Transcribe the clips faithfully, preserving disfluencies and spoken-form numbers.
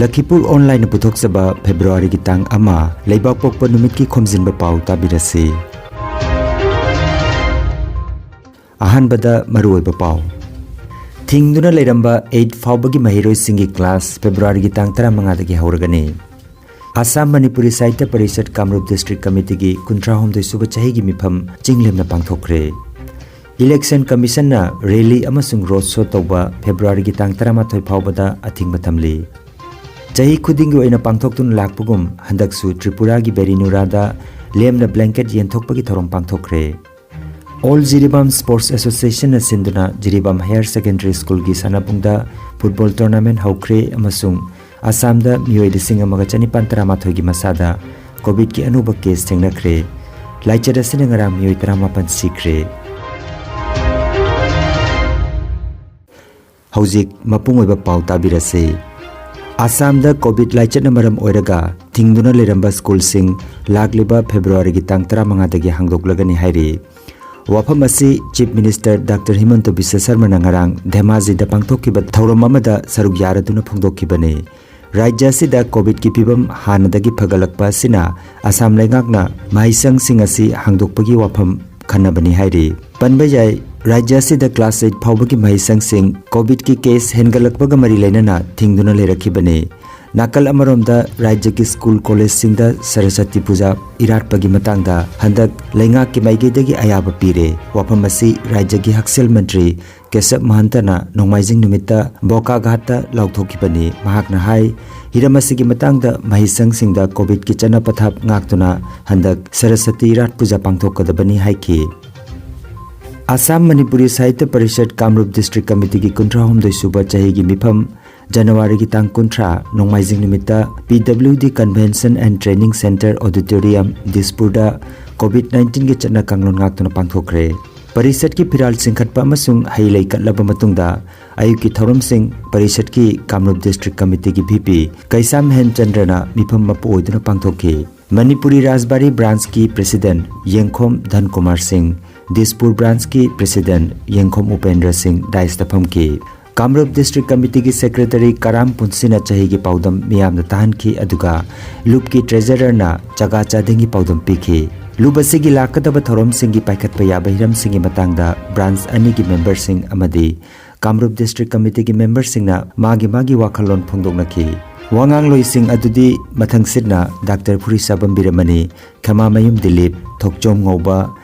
ꯂꯈꯤꯄꯨꯔ ꯑꯣꯟꯂꯥꯏꯟꯅ ꯄꯨꯊꯣꯛꯆꯕ ꯐꯦꯕ꯭ꯔꯨꯋꯥꯔꯤꯒꯤ ꯇꯥꯡ ꯑꯃ, ꯂꯩꯕꯥꯛꯄꯣꯛꯄ ꯅꯨꯃꯤꯠꯀꯤ ꯈꯣꯝꯖꯤꯟꯕ ꯄꯥꯎ ꯇꯥꯕꯤꯔꯁꯤ꯫ ꯑꯍꯥꯟꯕꯗ ꯃꯔꯨꯑꯣꯏꯕ ꯄꯥꯎ꯫ ꯊꯤꯡꯗꯨꯅ ꯂꯩꯔꯝꯕ eight ꯐꯥꯎꯕꯒꯤ ꯃꯍꯩꯔꯣꯏꯁꯤꯡꯒꯤ ꯀ꯭ꯂꯥꯁ ꯐꯦꯕ꯭ꯔꯨꯋꯥꯔꯤꯒꯤ ꯇꯥꯡ ꯇꯔꯥꯃꯉꯥꯗꯒꯤ ꯍꯧꯔꯒꯅꯤ꯫ ꯑꯁꯥꯝ ꯃꯅꯤꯄꯨꯔꯤ ꯁꯥꯍꯤꯇ꯭ꯌ ꯄꯔꯤꯁꯠ ꯀꯥꯃꯔꯨꯞ ꯗꯤꯁꯇ꯭ꯔꯤꯛ ꯀꯃꯤꯇꯤꯒꯤ ꯀꯨꯟꯊ꯭ꯔꯥꯍꯨꯝꯗꯣꯏ ꯁꯨꯕ ꯆꯍꯤꯒꯤ ꯃꯤꯐꯝ ꯆꯤꯡꯂꯦꯝꯅ ꯄꯥꯡꯊꯣꯛꯈ꯭ꯔꯦ꯫ ꯏꯂꯦꯛꯁꯟ ꯀꯃꯤꯁꯟꯅ ꯔꯦꯂꯤ ꯑꯃꯁꯨꯡ ꯔꯣꯗ ꯁꯣ ꯇꯧꯕ ꯐꯦꯕ꯭ꯔꯨꯋꯥꯔꯤꯒꯤ ꯇꯥꯡ ꯇꯔꯥꯃꯥꯊꯣꯏ ꯐꯥꯎꯕꯗ ꯑꯊꯤꯡꯕ ꯊꯝꯂꯤ꯫ ꯆꯍꯤ ꯈꯨꯗꯤꯡꯒꯤ ꯑꯣꯏꯅ ꯄꯥꯡꯊꯣꯛꯇꯨꯅ ꯂꯥꯛꯄꯒꯨꯝ ꯍꯟꯗꯛꯁꯨ ꯇ꯭ꯔꯤꯄꯨꯔꯥꯒꯤ ꯕꯦꯔꯤꯅꯨꯔꯥꯗ ꯂꯦꯝꯅ ꯕ꯭ꯂꯦꯡꯀꯦꯠ ꯌꯦꯟꯊꯣꯛꯄꯒꯤ ꯊꯧꯔꯝ ꯄꯥꯡꯊꯣꯛꯈ꯭ꯔꯦ꯫ ꯑꯣꯜ ꯖꯤꯔꯤꯕꯥꯝ ꯁ꯭ꯄꯣꯔꯠꯁ ꯑꯦꯁꯣꯁꯤꯌꯦꯁꯟꯅ ꯁꯤꯟꯗꯨꯅ ꯖꯤꯔꯤꯕꯥꯝ ꯍꯥꯌꯔ ꯁꯦꯀꯦꯟꯗꯔꯤ ꯁ꯭ꯀꯨꯜꯒꯤ ꯁꯥꯟꯅꯕꯨꯡꯗ ꯐꯨꯠꯕꯣꯜ ꯇꯣꯔꯅꯥꯃꯦꯟ ꯍꯧꯈ꯭ꯔꯦ ꯑꯃꯁꯨꯡ ꯑꯁꯥꯝꯗ ꯃꯤꯑꯣꯏ ꯂꯤꯁꯤꯡ ꯑꯃꯒ ꯆꯅꯤꯄꯥꯟ ꯇꯔꯥꯃꯥꯊꯣꯏꯒꯤ ꯃꯁꯥꯗ ꯀꯣꯚꯤꯗꯀꯤ ꯑꯅꯧꯕ ꯀꯦꯁ ꯊꯦꯡꯅꯈ꯭ꯔꯦ꯫ ꯂꯥꯏꯆꯠ ꯑꯁꯤꯅ ꯉꯔꯥꯡ ꯃꯤꯑꯣꯏ ꯇꯔꯥꯃꯥꯄꯟ ꯁꯤꯈ꯭ꯔꯦ꯫ ꯍꯧꯖꯤꯛ ꯃꯄꯨꯡ ꯑꯣꯏꯕ ꯄꯥꯎ ꯇꯥꯕꯤꯔꯁꯤ꯫ ꯑꯁꯥꯝꯗ ꯀꯣꯚꯤꯗ ꯂꯥꯏꯆꯠꯅ ꯃꯔꯝ ꯑꯣꯏꯔꯒ ꯊꯤꯡꯗꯨꯅ ꯂꯩꯔꯝꯕ ꯁ꯭ꯀꯨꯜꯁꯤꯡ ꯂꯥꯛꯂꯤꯕ ꯐꯦꯕ꯭ꯔꯨꯋꯥꯔꯤꯒꯤ ꯇꯥꯡ ꯇꯔꯥꯃꯉꯥꯗꯒꯤ ꯍꯥꯡꯗꯣꯛꯂꯒꯅꯤ ꯍꯥꯏꯔꯤ꯫ ꯋꯥꯐꯝ ꯑꯁꯤ ꯆꯤꯐ ꯃꯤꯅꯤꯁꯇꯔ ꯗꯥꯛꯇꯔ ꯍꯤꯃꯟꯇ ꯕꯤꯁ꯭ꯋ ꯁꯔꯃꯅ ꯉꯔꯥꯡ ꯙꯦꯃꯥꯖꯤꯗ ꯄꯥꯡꯊꯣꯛꯈꯤꯕ ꯊꯧꯔꯝ ꯑꯃꯗ ꯁꯔꯨꯛ ꯌꯥꯔꯗꯨꯅ ꯐꯣꯡꯗꯣꯛꯈꯤꯕꯅꯤ꯫ ꯔꯥꯖ꯭ꯌ ꯑꯁꯤꯗ ꯀꯣꯚꯤꯗꯀꯤ ꯐꯤꯚꯝ ꯍꯥꯟꯅꯗꯒꯤ ꯐꯒꯠꯂꯛꯄ ꯑꯁꯤꯅ ꯑꯁꯥꯝ ꯂꯩꯉꯥꯛꯅ ꯃꯍꯩꯁꯪꯁꯤꯡ ꯑꯁꯤ ꯍꯥꯡꯗꯣꯛꯄꯒꯤ ꯋꯥꯐꯝ ꯈꯟꯅꯕꯅꯤ ꯍꯥꯏꯔꯤ꯫ ꯄꯟꯕ ꯌꯥꯏ, ꯔꯥꯖ꯭ꯌ ꯑꯁꯤꯗ ꯀ꯭ꯂꯥꯁ eight ꯐꯥꯎꯕꯒꯤ ꯃꯍꯩꯁꯪꯁꯤꯡ ꯀꯣꯚꯤꯗꯀꯤ ꯀꯦꯁ ꯍꯦꯟꯒꯠꯂꯛꯄꯒ ꯃꯔꯤ ꯂꯩꯅꯅ ꯊꯤꯡꯗꯨꯅ ꯂꯩꯔꯛꯈꯤꯕꯅꯤ꯫ ꯅꯥꯀꯜ ꯑꯃꯔꯣꯝꯗ ꯔꯥꯖ꯭ꯌꯒꯤ ꯁ꯭ꯀꯨꯜ ꯀꯣꯂꯦꯖꯁꯤꯡꯗ ꯁꯔꯁꯋꯇꯤ ꯄꯨꯖꯥ ꯏꯔꯥꯠꯄꯒꯤ ꯃꯇꯥꯡꯗ ꯍꯟꯗꯛ ꯂꯩꯉꯥꯛꯀꯤ ꯃꯥꯏꯀꯩꯗꯒꯤ ꯑꯌꯥꯕ ꯄꯤꯔꯦ꯫ ꯋꯥꯐꯝ ꯑꯁꯤ ꯔꯥꯖ꯭ꯌꯒꯤ ꯍꯛꯁꯦꯜ ꯃꯟꯇ꯭ꯔꯤ ꯀꯦꯁꯕ ꯃꯍꯟꯇꯅ ꯅꯣꯡꯃꯥꯏꯖꯤꯡ ꯅꯨꯃꯤꯠꯇ ꯕꯣꯀꯥꯘꯥꯠꯇ ꯂꯥꯎꯊꯣꯛꯈꯤꯕꯅꯤ꯫ ꯃꯍꯥꯛꯅ ꯍꯥꯏ, ꯍꯤꯔꯝ ꯑꯁꯤꯒꯤ ꯃꯇꯥꯡꯗ ꯃꯍꯩꯁꯪꯁꯤꯡꯗ ꯀꯣꯚꯤꯗꯀꯤ ꯆꯠꯅ ꯄꯊꯥꯞ ꯉꯥꯛꯇꯨꯅ ꯍꯟꯗꯛ ꯁꯔꯁꯋꯇꯤ ꯏꯔꯥꯠ ꯄꯨꯖꯥ ꯄꯥꯡꯊꯣꯛꯀꯗꯕꯅꯤ ꯍꯥꯏꯈꯤ꯫ ꯑꯁꯥꯝ ꯃꯅꯤꯄꯨꯔꯤ ꯁꯥꯍꯤꯇ꯭ꯌ ꯄꯔꯤꯁꯠ ꯀꯥꯃꯔꯨꯞ ꯗꯤꯁꯇ꯭ꯔꯤꯛ ꯀꯃꯤꯇꯤꯒꯤ ꯀꯨꯟꯊ꯭ꯔꯥꯍꯨꯝꯗꯣꯏ ꯁꯨꯕ ꯆꯍꯤꯒꯤ ꯃꯤꯐꯝ ꯖꯅꯋꯥꯔꯤꯒꯤ ꯇꯥꯡ ꯀꯨꯟꯊ꯭ꯔꯥ, ꯅꯣꯡꯃꯥꯏꯖꯤꯡ ꯅꯨꯃꯤꯠꯇ P W D Convention and Training Centre Auditorium, ꯗꯤꯁꯄꯨꯔꯗ ꯀꯣꯚꯤꯗ ꯅꯥꯏꯟꯇꯤꯟꯒꯤ ꯆꯠꯅ ꯀꯥꯡꯂꯣꯟ ꯉꯥꯛꯇꯨꯅ ꯄꯥꯡꯊꯣꯛꯈ꯭ꯔꯦ꯫ ꯄꯔꯤꯁꯠꯀꯤ ꯐꯤꯔꯥꯜ ꯆꯤꯡꯈꯠꯄ ꯑꯃꯁꯨꯡ ꯍꯩ ꯂꯩ ꯀꯠꯂꯕ ꯃꯇꯨꯡꯗ ꯑꯌꯨꯛꯀꯤ ꯊꯧꯔꯝꯁꯤꯡ ꯄꯔꯤꯁꯠꯀꯤ ꯀꯥꯃꯔꯨꯞ ꯗꯤꯁꯇ꯭ꯔꯤꯛ ꯀꯃꯤꯇꯤꯒꯤ V P ꯀꯩꯁꯥꯝ ꯍꯦꯝꯆꯟꯗ꯭ꯔꯅ ꯃꯤꯐꯝ ꯃꯄꯨ ꯑꯣꯏꯗꯨꯅ ꯄꯥꯡꯊꯣꯛꯈꯤ꯫ ꯃꯅꯤꯄꯨꯔꯤ ꯔꯥꯖꯕꯥꯔꯤ ꯕ꯭ꯔꯥꯟꯆꯀꯤ ꯄ꯭ꯔꯦꯁꯤꯗꯦꯟꯠ ꯌꯦꯡꯈꯣꯝ ꯙꯟꯀꯨꯃꯥꯔ ꯁꯤꯡ, ꯗꯤꯁꯄꯨꯔ ꯕ꯭ꯔꯥꯟꯆꯀꯤ ꯄ꯭ꯔꯦꯁꯤꯗꯦꯟꯠ ꯌꯦꯡꯈꯣꯝ ꯎꯄꯦꯟꯗ꯭ꯔ ꯁꯤꯡ ꯗꯥꯏꯁꯇ ꯐꯝꯈꯤ꯫ ꯀꯥꯃꯔꯨꯞ District Committeeꯒꯤ Secretary ꯀꯔꯥꯝ ꯄꯨꯟꯁꯤꯅ ꯆꯍꯤꯒꯤ ꯄꯥꯎꯗꯝ ꯃꯤꯌꯥꯝꯗ ꯇꯥꯍꯟꯈꯤ, ꯑꯗꯨꯒ ꯂꯨꯞꯀꯤ Treasurerꯅ ꯆꯒꯥ ꯆꯥꯗꯤꯡꯒꯤ ꯄꯥꯎꯗꯝ ꯄꯤꯈꯤ꯫ ꯂꯨꯞ ꯑꯁꯤꯒꯤ ꯂꯥꯛꯀꯗꯕ ꯊꯧꯔꯝꯁꯤꯡꯒꯤ ꯄꯥꯏꯈꯠꯄ ꯌꯥꯕ ꯍꯤꯔꯝꯁꯤꯡꯒꯤ ꯃꯇꯥꯡꯗ branch ꯑꯅꯤꯒꯤ memberꯁꯤꯡ ꯑꯃꯗꯤ ꯀꯥꯃꯔꯨꯞ District Committeeꯒꯤ memberꯁꯤꯡꯅ ꯃꯥꯒꯤ ꯃꯥꯒꯤ ꯋꯥꯈꯜꯂꯣꯟ ꯐꯣꯡꯗꯣꯛꯅꯈꯤ꯫ ꯋꯥꯉꯥꯡꯂꯣꯏꯁꯤꯡ ꯑꯗꯨꯗꯤ ꯃꯊꯪꯁꯤꯠꯅ ꯗꯥꯛꯇꯔ ꯐꯨꯔꯤꯁꯥꯕꯝ ꯕꯤꯔꯃꯅꯤ, ꯈꯦꯃꯥꯃꯌꯨꯝ ꯗꯤꯂꯤꯞ, ꯊꯣꯛꯆꯣꯝ ꯉꯧꯕ,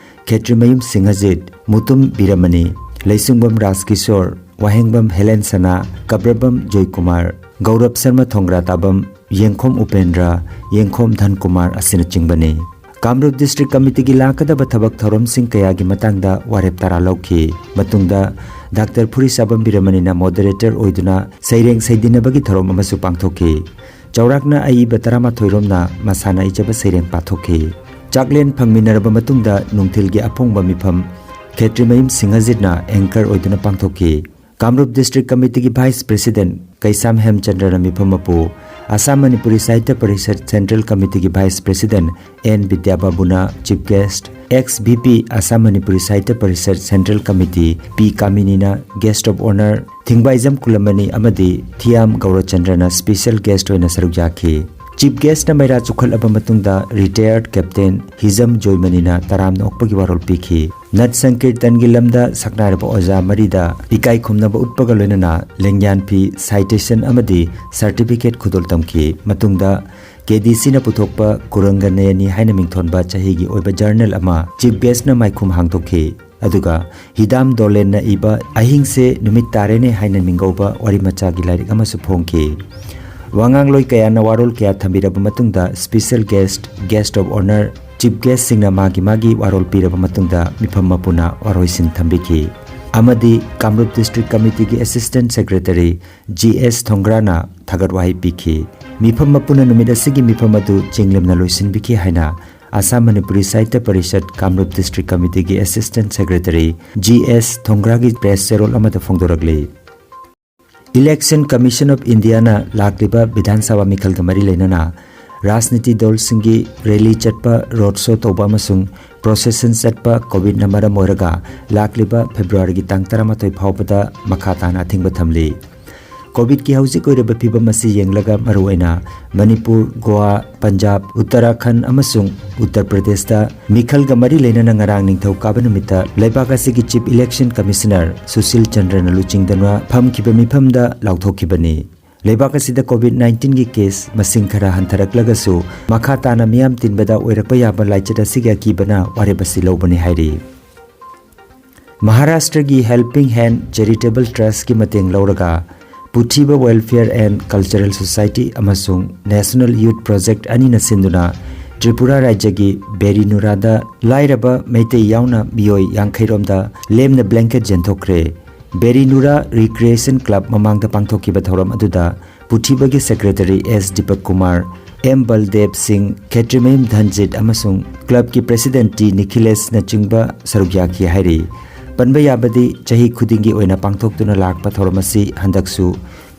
ꯈꯦꯇ꯭ꯔꯤꯃꯌꯨꯝ ꯁꯤꯡꯍꯖꯤꯠ, ꯃꯨꯇꯨꯝ ꯕꯤꯔꯃꯅꯤ, ꯂꯩꯁꯨꯡꯕꯝ ꯔꯥꯖꯀꯤꯁꯣꯔ, ꯋꯥꯍꯦꯡꯕꯝ ꯍꯦꯂꯦꯟ ꯁꯅꯥ, ꯀꯕ꯭ꯔꯕꯝ ꯖꯣꯏꯀꯨꯃꯥꯔ, ꯒꯧꯔꯕ ꯁꯔꯃ ꯊꯣꯡꯒ꯭ꯔꯥꯇꯥꯕꯝ, ꯌꯦꯡꯈꯣꯝ ꯎꯄꯦꯟꯗ꯭ꯔ, ꯌꯦꯡꯈꯣꯝ ꯙꯟꯀꯨꯃꯥꯔ ꯑꯁꯤꯅꯆꯤꯡꯕꯅꯤ꯫ ꯀꯥꯃꯔꯨꯞ District Committeeꯒꯤ ꯂꯥꯛꯀꯗꯕ ꯊꯕꯛ ꯊꯧꯔꯝꯁꯤꯡ ꯀꯌꯥꯒꯤ ꯃꯇꯥꯡꯗ ꯋꯥꯔꯦꯞ ꯇꯔꯥ ꯂꯧꯈꯤ꯫ ꯃꯇꯨꯡꯗ ꯗꯥꯛꯇꯔ ꯐꯨꯔꯤꯁꯥꯕꯝ ꯕꯤꯔꯃꯅꯤꯅ moderator ꯑꯣꯏꯗꯨꯅ ꯁꯩꯔꯦꯡ ꯁꯩꯗꯤꯟꯅꯕꯒꯤ ꯊꯧꯔꯝ ꯑꯃꯁꯨ ꯄꯥꯡꯊꯣꯛꯈꯤ꯫ ꯆꯥꯎꯔꯥꯛꯅ ꯑꯏꯕ ꯇꯔꯥꯃꯥꯊꯣꯏ ꯔꯣꯝꯅ ꯃꯁꯥꯅ ꯏꯖꯕ ꯁꯩꯔꯦꯡ ꯄꯥꯊꯣꯛꯈꯤ꯫ ꯆꯥꯛꯂꯦꯟ ꯐꯪꯃꯤꯟꯅꯔꯕ ꯃꯇꯨꯡꯗ ꯅꯨꯡꯊꯤꯜꯒꯤ ꯑꯐꯣꯡꯕ ꯃꯤꯐꯝ ꯈꯦꯇ꯭ꯔꯤꯃꯌꯨꯝ ꯁꯤꯡꯍꯖꯤꯠꯅ anchor ꯑꯣꯏꯗꯨꯅ ꯄꯥꯡꯊꯣꯛꯈꯤ꯫ ꯀꯥꯃꯔꯨꯞ District Committeeꯒꯤ Vice President ꯀꯩꯁꯥꯝ ꯍꯦꯝꯆꯟꯗ꯭ꯔꯅ ꯃꯤꯐꯝ ꯃꯄꯨ, ꯑꯁꯥꯝ ꯃꯅꯤꯄꯨꯔꯤ ꯁꯥꯍꯤꯇ꯭ꯌ ꯄꯔꯤꯁꯠ Central Committeeꯒꯤ Vice President ꯑꯦꯟ ꯕꯤꯗ꯭ꯌꯥꯕꯥꯕꯨꯅ Chief Guest, ex VP Assam Manipuri Sahitya Parishad Central Committee P ꯀꯥꯃꯤꯅꯤꯅ Guest of Honour, Thingbaijam Kulamani ꯑꯃꯗꯤ ꯊꯤꯌꯥꯝ ꯒꯧꯔꯆꯟꯗ꯭ꯔꯅ special guest ꯑꯣꯏꯅ ꯁꯔꯨꯛ ꯌꯥꯈꯤ꯫ Chief Guestꯅ ꯃꯩꯔꯥ ꯆꯨꯈꯠꯂꯕ ꯃꯇꯨꯡꯗ retired Captain ꯍꯤꯖꯝ ꯖꯣꯏꯃꯅꯤꯅ ꯇꯔꯥꯝꯅ ꯑꯣꯛꯄꯒꯤ ꯋꯥꯔꯣꯜ ꯄꯤꯈꯤ꯫ ꯅꯠ ꯁꯪꯀꯤꯔꯇꯟꯒꯤ ꯂꯝꯗ ꯁꯛꯅꯥꯏꯔꯕ ꯑꯣꯖꯥ ꯃꯔꯤꯗ ꯏꯀꯥꯏ ꯈꯨꯝꯅꯕ ꯎꯠꯄꯒ ꯂꯣꯏꯅꯅ ꯂꯦꯡꯌꯥꯟ ꯐꯤ, citation ꯑꯃꯗꯤ certificate ꯈꯨꯗꯣꯜ ꯇꯝꯈꯤ꯫ ꯃꯇꯨꯡꯗ ꯀꯦ ꯗꯤ ꯁꯤꯅ ꯄꯨꯊꯣꯛꯄ ꯀꯨꯔꯪꯒ ꯅꯌꯅꯤ ꯍꯥꯏꯅ ꯃꯤꯡꯊꯣꯟꯕ ꯆꯍꯤꯒꯤ ꯑꯣꯏꯕ journal ꯑꯃ Chief Guestꯅ ꯃꯥꯏꯈꯨꯝ ꯍꯥꯡꯗꯣꯛꯈꯤ꯫ ꯑꯗꯨꯒ ꯍꯤꯗꯥꯝ ꯗꯣꯂꯦꯟꯅ ꯏꯕ ꯑꯍꯤꯡꯁꯦ ꯅꯨꯃꯤꯠ ꯇꯥꯔꯦꯅꯦ ꯍꯥꯏꯅ ꯃꯤꯡꯒꯧꯕ ꯋꯥꯔꯤ ꯃꯆꯥꯒꯤ ꯂꯥꯏꯔꯤꯛ ꯑꯃꯁꯨ ꯐꯣꯡꯈꯤ꯫ ꯋꯥꯉꯥꯡꯂꯣꯏ ꯀꯌꯥꯅ ꯋꯥꯔꯣꯜ ꯀꯌꯥ ꯊꯝꯕꯤꯔꯕ ꯃꯇꯨꯡꯗ special guest, guest of honour, Chief Guestꯁꯤꯡꯅ ꯃꯥꯒꯤ ꯃꯥꯒꯤ ꯋꯥꯔꯣꯜ ꯄꯤꯔꯕ ꯃꯇꯨꯡꯗ ꯃꯤꯐꯝ ꯃꯄꯨꯅ ꯋꯥꯔꯣꯏꯁꯤꯟ ꯊꯝꯕꯤꯈꯤ ꯑꯃꯗꯤ ꯀꯥꯃꯔꯨꯞ District Committeeꯒꯤ Assistant Secretary ꯖꯤ ꯑꯦꯁ ꯊꯣꯡꯒ꯭ꯔꯥꯅ ꯊꯥꯒꯠ ꯋꯥꯍꯩ ꯄꯤꯈꯤ꯫ ꯃꯤꯐꯝ ꯃꯄꯨꯅ ꯅꯨꯃꯤꯠ ꯑꯁꯤꯒꯤ ꯃꯤꯐꯝ ꯑꯗꯨ ꯆꯤꯡꯂꯦꯝꯅ ꯂꯣꯏꯁꯤꯟꯕꯤꯈꯤ ꯍꯥꯏꯅ ꯑꯁꯥꯝ ꯃꯅꯤꯄꯨꯔꯤ ꯁꯥꯍꯤꯇ꯭ꯌ ꯄꯔꯤꯁꯠ ꯀꯥꯃꯔꯨꯞ District Committeeꯒꯤ Assistant Secretary ꯖꯤ ꯑꯦꯁ ꯊꯣꯡꯒ꯭ꯔꯥꯒꯤ press ꯆꯦꯔꯣꯜ ꯑꯃꯗ ꯐꯣꯡꯗꯣꯔꯛꯂꯤ꯫ Election Commission of Indiaꯅ ꯂꯥꯛꯂꯤꯕ ꯕꯤꯙꯥꯟ ꯁꯚꯥ ꯃꯤꯈꯜꯒ ꯃꯔꯤ ꯂꯩꯅꯅ ꯔꯥꯖꯅꯤꯇꯤ ꯗꯜꯁꯤꯡꯒꯤ rally ꯆꯠꯄ, road show ꯇꯧꯕ ꯑꯃꯁꯨꯡ ꯄ꯭ꯔꯣꯁꯦꯁꯟ ꯆꯠꯄ ꯀꯣꯚꯤꯗꯅ ꯃꯔꯝ ꯑꯣꯏꯔꯒ ꯂꯥꯛꯂꯤꯕ ꯐꯦꯕ꯭ꯔꯨꯋꯥꯔꯤꯒꯤ ꯇꯥꯡ ꯇꯔꯥꯃꯥꯊꯣꯏ ꯐꯥꯎꯕꯗ ꯃꯈꯥ ꯇꯥꯅ ꯑꯊꯤꯡꯕ ꯊꯝꯂꯤ꯫ ꯀꯣꯚꯤꯗꯀꯤ ꯍꯧꯖꯤꯛ ꯑꯣꯏꯔꯤꯕ ꯐꯤꯕꯝ ꯑꯁꯤ ꯌꯦꯡꯂꯒ ꯃꯔꯨꯑꯣꯏꯅ ꯃꯅꯤꯄꯨꯔ, ꯒꯣꯋꯥ, ꯄꯟꯖꯥꯕ, ꯎꯠꯇꯔꯥꯈꯟꯗ ꯑꯃꯁꯨꯡ ꯎꯠꯇꯔ ꯄ꯭ꯔꯗꯦꯁꯇ ꯃꯤꯈꯜꯒ ꯃꯔꯤ ꯂꯩꯅꯅ ꯉꯔꯥꯡ ꯅꯤꯡꯊꯧꯀꯥꯕ ꯅꯨꯃꯤꯠꯇ ꯂꯩꯕꯥꯛ ꯑꯁꯤꯒꯤ ꯆꯤꯐ ꯏꯂꯦꯛꯁꯟ ꯀꯃꯤꯁꯅꯔ ꯁꯨꯁꯤꯜ ꯆꯟꯗ꯭ꯔꯅ ꯂꯨꯆꯤꯡꯗꯨꯅ ꯐꯝꯈꯤꯕ ꯃꯤꯐꯝꯗ ꯂꯥꯎꯊꯣꯛꯈꯤꯕꯅꯤ꯫ ꯂꯩꯕꯥꯛ ꯑꯁꯤꯗ ꯀꯣꯚꯤꯗ ꯅꯥꯏꯟꯇꯤꯟꯒꯤ ꯀꯦꯁ ꯃꯁꯤꯡ ꯈꯔ ꯍꯟꯊꯔꯛꯂꯒꯁꯨ ꯃꯈꯥ ꯇꯥꯅ ꯃꯤꯌꯥꯝ ꯇꯤꯟꯕꯗ ꯑꯣꯏꯔꯛꯄ ꯌꯥꯕ ꯂꯥꯏꯆꯠ ꯑꯁꯤꯒꯤ ꯑꯀꯤꯕꯅ ꯋꯥꯔꯦꯞ ꯑꯁꯤ ꯂꯧꯕꯅꯤ ꯍꯥꯏꯔꯤ꯫ ꯃꯍꯥꯔꯥꯁꯇ꯭ꯔꯒꯤ ꯍꯦꯜꯄꯤꯡ ꯍꯦꯟ ꯆꯦꯔꯤꯇꯦꯕꯜ ꯇ꯭ꯔꯁꯀꯤ ꯃꯇꯦꯡ ꯂꯧꯔꯒ ꯄꯨꯊꯤꯕ ꯋꯦꯜꯐꯤꯌꯔ ꯑꯦꯟ ꯀꯜꯆꯔꯦꯜ ꯁꯣꯁꯥꯏꯇꯤ ꯑꯃꯁꯨꯡ ꯅꯦꯁꯅꯦꯜ ꯌꯨꯊ ꯄ꯭ꯔꯣꯖꯦꯛꯠ ꯑꯅꯤꯅ ꯁꯤꯟꯗꯨꯅ ꯇ꯭ꯔꯤꯄꯨꯔꯥ ꯔꯥꯖ꯭ꯌꯒꯤ ꯕꯦꯔꯤꯅꯨꯔꯥꯗ ꯂꯥꯏꯔꯕ ꯃꯩꯇꯩ ꯌꯥꯎꯅ ꯃꯤꯑꯣꯏ ꯌꯥꯡꯈꯩ ꯔꯣꯝꯗ ꯂꯦꯝꯅ ꯕ꯭ꯂꯦꯡꯀꯦꯠ ꯌꯦꯟꯊꯣꯛꯈ꯭ꯔꯦ꯫ ꯕꯦꯔꯤꯅꯨꯔꯥ ꯔꯤꯀ꯭ꯔꯤꯌꯦꯁꯟ ꯀ꯭ꯂꯕ ꯃꯃꯥꯡꯗ ꯄꯥꯡꯊꯣꯛꯈꯤꯕ ꯊꯧꯔꯝ ꯑꯗꯨꯗ ꯄꯨꯊꯤꯕꯒꯤ ꯁꯦꯀ꯭ꯔꯦꯇꯔꯤ ꯑꯦꯁ ꯗꯤꯄꯛ ꯀꯨꯃꯥꯔ, ꯑꯦꯝ ꯕꯜꯗꯦꯕ ꯁꯤꯡ, ꯈꯦꯇ꯭ꯔꯤꯃꯌꯨꯝ ꯙꯟꯖꯤꯠ ꯑꯃꯁꯨꯡ ꯀ꯭ꯂꯕꯀꯤ ꯄ꯭ꯔꯦꯁꯤꯗꯦꯟꯠ ꯇꯤ ꯅꯤꯈꯤꯂꯦꯁꯅꯆꯤꯡꯕ ꯁꯔꯨꯛ ꯌꯥꯈꯤ ꯍꯥꯏꯔꯤ꯫ ꯄꯟꯕ ꯌꯥꯕꯗꯤ ꯆꯍꯤ ꯈꯨꯗꯤꯡꯒꯤ ꯑꯣꯏꯅ ꯄꯥꯡꯊꯣꯛꯇꯨꯅ ꯂꯥꯛꯄ ꯊꯧꯔꯝ ꯑꯁꯤ ꯍꯟꯗꯛꯁꯨ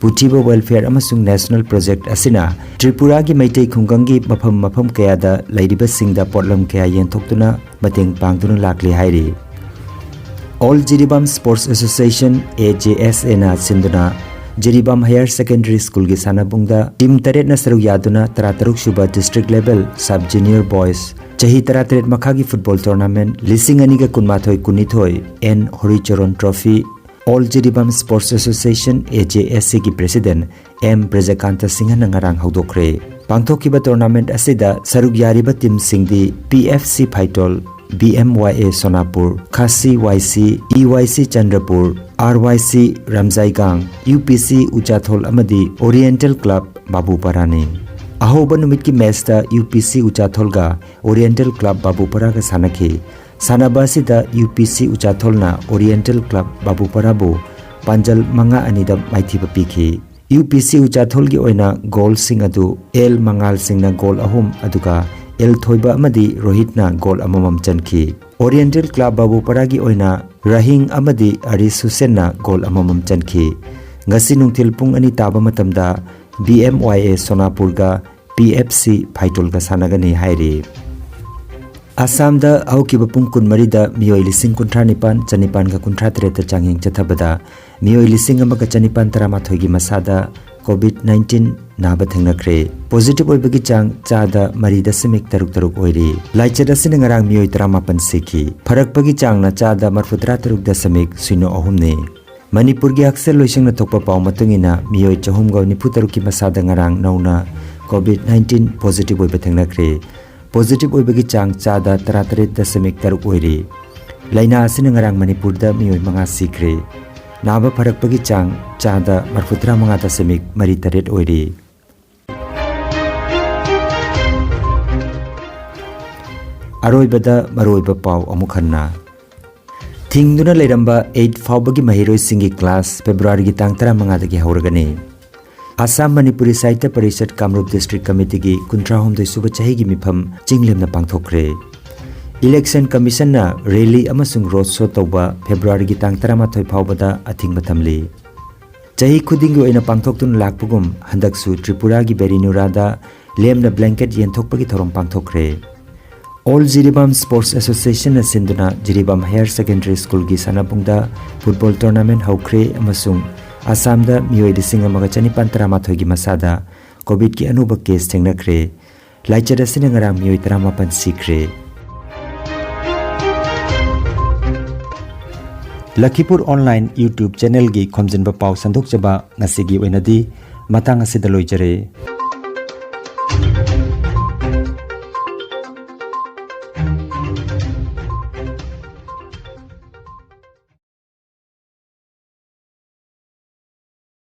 ꯄꯨꯊꯤꯕ ꯋꯦꯜꯐꯤꯌꯔ ꯑꯃꯁꯨꯡ ꯅꯦꯁꯅꯦꯜ ꯄ꯭ꯔꯣꯖꯦꯛꯠ ꯑꯁꯤꯅ ꯇ꯭ꯔꯤꯄꯨꯔꯥꯒꯤ ꯃꯩꯇꯩ ꯈꯨꯡꯒꯪꯒꯤ ꯃꯐꯝ ꯃꯐꯝ ꯀꯌꯥꯗ ꯂꯩꯔꯤꯕꯁꯤꯡꯗ ꯄꯣꯠꯂꯝ ꯀꯌꯥ ꯌꯦꯟꯊꯣꯛꯇꯨꯅ ꯃꯇꯦꯡ ꯄꯥꯡꯗꯨꯅ ꯂꯥꯛꯂꯤ ꯍꯥꯏꯔꯤ꯫ All Jiribam sports association, A J ꯑꯦꯁ ꯑꯦꯅ ꯁꯤꯟꯗꯨꯅ ꯖꯤꯔꯤꯕꯥꯝ ꯍꯥꯌꯔ ꯁꯦꯀꯦꯟꯗꯔꯤ ꯁ꯭ꯀꯨꯜꯒꯤ ꯁꯥꯟꯅꯕꯨꯡꯗ ꯇꯤꯝ ꯇꯔꯦꯠꯅ ꯁꯔꯨꯛ ꯌꯥꯗꯨꯅ ꯇꯔꯥꯇꯔꯨꯛ ꯁꯨꯕ district level sub junior boys ꯆꯍꯤ ꯇꯔꯥꯇꯔꯦꯠ ꯃꯈꯥꯒꯤ ꯐꯨꯠꯕꯣꯜ ꯇꯣꯔꯅꯥꯃꯦꯟꯠ ꯂꯤꯁꯤꯡ ꯑꯅꯤꯒ ꯀꯨꯟꯃꯥꯊꯣꯏ ꯀꯨꯟꯅꯤꯊꯣꯏ N Horicharon trophy all Jiribam sports association, A J S ꯑꯦꯒꯤ ꯄ꯭ꯔꯦꯁꯤꯗꯦꯟꯠ ꯑꯦꯝ ꯕ꯭ꯔꯖꯀꯥꯟꯇ ꯁꯤꯡꯍꯅ ꯉꯔꯥꯡ ꯍꯧꯗꯣꯛꯈ꯭ꯔꯦ꯫ ꯄꯥꯡꯊꯣꯛꯈꯤꯕ ꯇꯣꯔꯅꯥꯃꯦꯟꯠ ꯑꯁꯤꯗ ꯁꯔꯨꯛ ꯌꯥꯔꯤꯕ ꯇꯤꯝꯁꯤꯡꯗꯤ P F C ꯐꯥꯏꯇꯣꯜ, B M ꯋꯥꯏ ꯑꯦ ꯁꯣꯅꯥꯄꯨꯔ, ꯈꯥꯁꯤ ꯋꯥꯏ ꯁꯤ, ꯏ ꯋꯥꯏ ꯁꯤ ꯆꯟꯗ꯭ꯔꯄꯨꯔ, ꯑꯥꯔ ꯋꯥꯏ ꯁꯤ ꯔꯝꯖꯥꯏꯒꯥꯡ, ꯌꯨ ꯄꯤ ꯁꯤ ꯎꯆꯥꯊꯣꯜ ꯑꯃꯗꯤ ꯑꯣꯔꯤꯌꯦꯟꯇꯦꯜ ꯀ꯭ꯂꯕ ꯕꯥꯕꯨꯄꯥꯔꯥꯅꯤ꯫ ꯑꯍꯧꯕ ꯅꯨꯃꯤꯠꯀꯤ ꯃꯦꯆꯇ ꯌꯨ ꯄꯤ ꯁꯤ ꯎꯆꯥꯊꯣꯜꯒ ꯑꯣꯔꯤꯌꯦꯟꯇꯦꯜ ꯀ꯭ꯂꯕ ꯕꯥꯕꯨꯄꯥꯔꯥꯒ ꯁꯥꯟꯅꯈꯤ꯫ ꯁꯥꯟꯅꯕ ꯑꯁꯤꯗ ꯌꯨ ꯄꯤ ꯁꯤ ꯎꯆꯥꯊꯣꯜꯅ ꯑꯣꯔꯤꯌꯦꯟꯇꯦꯜ ꯀ꯭ꯂꯕ ꯕꯥꯕꯨꯄꯥꯔꯥꯕꯨ ꯄꯥꯟꯖꯜ ꯃꯉꯥ ꯑꯅꯤꯗ ꯃꯥꯏꯊꯤꯕ ꯄꯤꯈꯤ꯫ ꯌꯨ ꯄꯤ ꯁꯤ ꯎꯆꯥꯊꯣꯜꯒꯤ ꯑꯣꯏꯅ ꯒꯣꯜꯁꯤꯡ ꯑꯗꯨ ꯑꯦꯜ ꯃꯉꯥꯜ ꯁꯤꯡꯅ ꯒꯣꯜ ꯑꯍꯨꯝ, ꯑꯗꯨꯒ ꯑꯦꯜ ꯊꯣꯏꯕ ꯑꯃꯗꯤ ꯔꯣꯍꯤꯠꯅ ꯒꯣꯜ ꯑꯃꯃꯝ ꯆꯟꯈꯤ꯫ ꯑꯣꯔꯤꯌꯦꯟꯇꯦꯜ ꯀ꯭ꯂꯕ ꯕꯥꯕꯨꯄꯥꯔꯥꯒꯤ ꯑꯣꯏꯅ ꯔꯥꯍꯤꯡ ꯑꯃꯗꯤ ꯑꯔꯤꯁ ꯍꯨꯁꯦꯟꯅ ꯒꯣꯜ ꯑꯃꯃꯝ ꯆꯟꯈꯤ꯫ ꯉꯁꯤ ꯅꯨꯡꯊꯤꯜ ꯄꯨꯡ ꯑꯅꯤ ꯇꯥꯕ ꯃꯇꯝꯗ ꯕꯤ ꯑꯦꯝ ꯋꯥꯏ ꯑꯦ ꯁꯣꯅꯥꯄꯨꯔꯒ ꯄꯤ ꯑꯦꯐ ꯁꯤ ꯐꯥꯏꯇꯣꯜꯒ ꯁꯥꯟꯅꯒꯅꯤ ꯍꯥꯏꯔꯤ꯫ ꯑꯁꯥꯝꯗ ꯍꯧꯈꯤꯕ ꯄꯨꯡ ꯀꯨꯟꯃꯔꯤꯗ ꯃꯤꯑꯣꯏ ꯂꯤꯁꯤꯡ ꯀꯨꯟꯊ꯭ꯔꯥ ꯅꯤꯄꯥꯟ ꯆꯅꯤꯄꯥꯟꯒ ꯀꯨꯟꯊ꯭ꯔꯥ ꯇꯔꯦꯠꯇ ꯆꯥꯡꯌꯦꯡ ꯆꯠꯊꯕꯗ ꯃꯤꯑꯣꯏ ꯂꯤꯁꯤꯡ ꯑꯃꯒ ꯆꯅꯤꯄꯥꯟ ꯇꯔꯥꯃꯥꯊꯣꯏꯒꯤ ꯃꯁꯥꯗ COVID nineteen ꯅꯥꯕ ꯊꯦꯡꯅꯈ꯭ꯔꯦ꯫ ꯄꯣꯖꯤꯇꯤꯚ ꯑꯣꯏꯕꯒꯤ ꯆꯥꯡ ꯆꯥꯗ ꯃꯔꯤ ꯗꯁꯃꯤꯛ ꯇꯔꯨꯛ ꯇꯔꯨꯛ ꯑꯣꯏꯔꯤ꯫ ꯂꯥꯏꯆꯠ ꯑꯁꯤꯅ ꯉꯔꯥꯡ ꯃꯤꯑꯣꯏ ꯇꯔꯥꯃꯥꯄꯟ ꯁꯤꯈꯤ꯫ ꯐꯔꯛꯄꯒꯤ ꯆꯥꯡꯅ ꯆꯥꯗ ꯃꯔꯐꯨꯇꯔꯥ ꯇꯔꯨꯛ ꯗꯁꯃꯤꯛ ꯁꯤꯅꯣ ꯑꯍꯨꯝꯅꯤ꯫ ꯃꯅꯤꯄꯨꯔꯒꯤ ꯍꯛꯁꯦꯜ ꯂꯣꯏꯁꯪꯅ ꯊꯣꯛꯄ ꯄꯥꯎ ꯃꯇꯨꯡ ꯏꯟꯅ ꯃꯤꯑꯣꯏ ꯆꯍꯨꯝꯒ ꯅꯤꯐꯨ ꯇꯔꯨꯛꯀꯤ ꯃꯁꯥꯗ ꯉꯔꯥꯡ ꯅꯧꯅ COVID nineteen ꯄꯣꯖꯤꯇꯤꯚ ꯑꯣꯏꯕ ꯊꯦꯡꯅꯈ꯭ꯔꯦ꯫ ꯄꯣꯖꯤꯇꯤꯚ ꯑꯣꯏꯕꯒꯤ ꯆꯥꯡ ꯆꯥꯗ ꯇꯔꯥꯇꯔꯦꯠ ꯗꯁꯃꯤꯛ ꯇꯔꯨꯛ ꯑꯣꯏꯔꯤ꯫ ꯂꯥꯏꯅꯥ ꯑꯁꯤꯅ ꯉꯔꯥꯡ ꯃꯅꯤꯄꯨꯔꯗ ꯃꯤꯑꯣꯏ ꯃꯉꯥ ꯁꯤꯈ꯭ꯔꯦ꯫ ꯅꯥꯕ ꯐꯔꯛꯄꯒꯤ ꯆꯥꯡ ꯆꯥꯗ ꯃꯔꯐꯨꯇꯔꯥ ꯃꯉꯥ ꯗꯁꯃꯤꯛ ꯃꯔꯤ ꯇꯔꯦꯠ ꯑꯣꯏꯔꯤ꯫ ꯑꯔꯣꯏꯕꯗ ꯃꯔꯨꯑꯣꯏꯕ ꯄꯥꯎ ꯑꯃꯨꯛ ꯍꯟꯅ꯫ ꯊꯤꯡꯗꯨꯅ ꯂꯩꯔꯝꯕ eight ꯐꯥꯎꯕꯒꯤ ꯃꯍꯩꯔꯣꯏꯁꯤꯡꯒꯤ ꯀ꯭ꯂꯥꯁ ꯐꯦꯕ꯭ꯔꯨꯋꯥꯔꯤꯒꯤ ꯇꯥꯡ ꯇꯔꯥꯃꯉꯥꯗꯒꯤ ꯍꯧꯔꯒꯅꯤ꯫ ꯑꯁꯥꯝ ꯃꯅꯤꯄꯨꯔꯤ ꯁꯥꯍꯤꯇ꯭ꯌ ꯄꯔꯤꯁꯠ ꯀꯥꯃꯔꯨꯞ ꯗꯤꯁꯇ꯭ꯔꯤꯛ ꯀꯃꯤꯇꯤꯒꯤ ꯀꯨꯟꯊ꯭ꯔꯥꯍꯨꯝꯗꯣꯏ ꯁꯨꯕ ꯆꯍꯤꯒꯤ ꯃꯤꯐꯝ ꯆꯤꯡꯂꯦꯝꯅ ꯄꯥꯡꯊꯣꯛꯈ꯭ꯔꯦ꯫ ꯏꯂꯦꯛꯁꯟ ꯀꯃꯤꯁꯟꯅ ꯔꯦꯂꯤ ꯑꯃꯁꯨꯡ ꯔꯣꯗ ꯁꯣ ꯇꯧꯕ ꯐꯦꯕ꯭ꯔꯨꯋꯥꯔꯤꯒꯤ ꯇꯥꯡ ꯇꯔꯥꯃꯥꯊꯣꯏ ꯐꯥꯎꯕꯗ ꯑꯊꯤꯡꯕ ꯊꯝꯂꯤ꯫ ꯆꯍꯤ ꯈꯨꯗꯤꯡꯒꯤ ꯑꯣꯏꯅ ꯄꯥꯡꯊꯣꯛꯇꯨꯅ ꯂꯥꯛꯄꯒꯨꯝ ꯍꯟꯗꯛꯁꯨ ꯇ꯭ꯔꯤꯄꯨꯔꯥꯒꯤ ꯕꯦꯔꯤꯅꯨꯔꯥꯗ ꯂꯦꯝꯅ ꯕ꯭ꯂꯦꯡꯀꯦꯠ ꯌꯦꯟꯊꯣꯛꯄꯒꯤ ꯊꯧꯔꯝ ꯄꯥꯡꯊꯣꯛꯈ꯭ꯔꯦ꯫ ꯑꯣꯜ ꯖꯤꯔꯤꯕꯥꯝ ꯁ꯭ꯄꯣꯔꯠꯁ ꯑꯦꯁꯣꯁꯤꯌꯦꯁꯟꯅ ꯁꯤꯟꯗꯨꯅ ꯖꯤꯔꯤꯕꯥꯝ ꯍꯥꯌꯔ ꯁꯦꯀꯦꯟꯗꯔꯤ ꯁ꯭ꯀꯨꯜꯒꯤ ꯁꯥꯟꯅꯕꯨꯡꯗ ꯐꯨꯠꯕꯣꯜ ꯇꯣꯔꯅꯥꯃꯦꯟꯠ ꯍꯧꯈ꯭ꯔꯦ ꯑꯃꯁꯨꯡ ꯑꯁꯥꯝꯗ ꯃꯤꯑꯣꯏ ꯂꯤꯁꯤꯡ ꯑꯃꯒ ꯆꯅꯤꯄꯥꯟ ꯇꯔꯥꯃꯥꯊꯣꯏꯒꯤ ꯃꯁꯥꯗ ꯀꯣꯚꯤꯗꯀꯤ ꯑꯅꯧꯕ ꯀꯦꯁ ꯊꯦꯡꯅꯈ꯭ꯔꯦ꯫ ꯂꯥꯏꯆꯠ ꯑꯁꯤꯅ ꯉꯔꯥꯡ ꯃꯤꯑꯣꯏ ꯇꯔꯥꯃꯥꯄꯟ ꯁꯤꯈ꯭ꯔꯦ꯫ ꯂꯈꯤꯄꯨꯔ ꯑꯣꯟꯂꯥꯏꯟ YouTube ꯆꯦꯅꯦꯜꯒꯤ ꯈꯣꯝꯖꯤꯟꯕ ꯄꯥꯎ ꯁꯟꯗꯣꯛꯆꯕ ꯉꯁꯤꯒꯤ ꯑꯣꯏꯅꯗꯤ ꯃꯇꯥꯡ ꯑꯁꯤꯗ ꯂꯣꯏꯖꯔꯦ꯫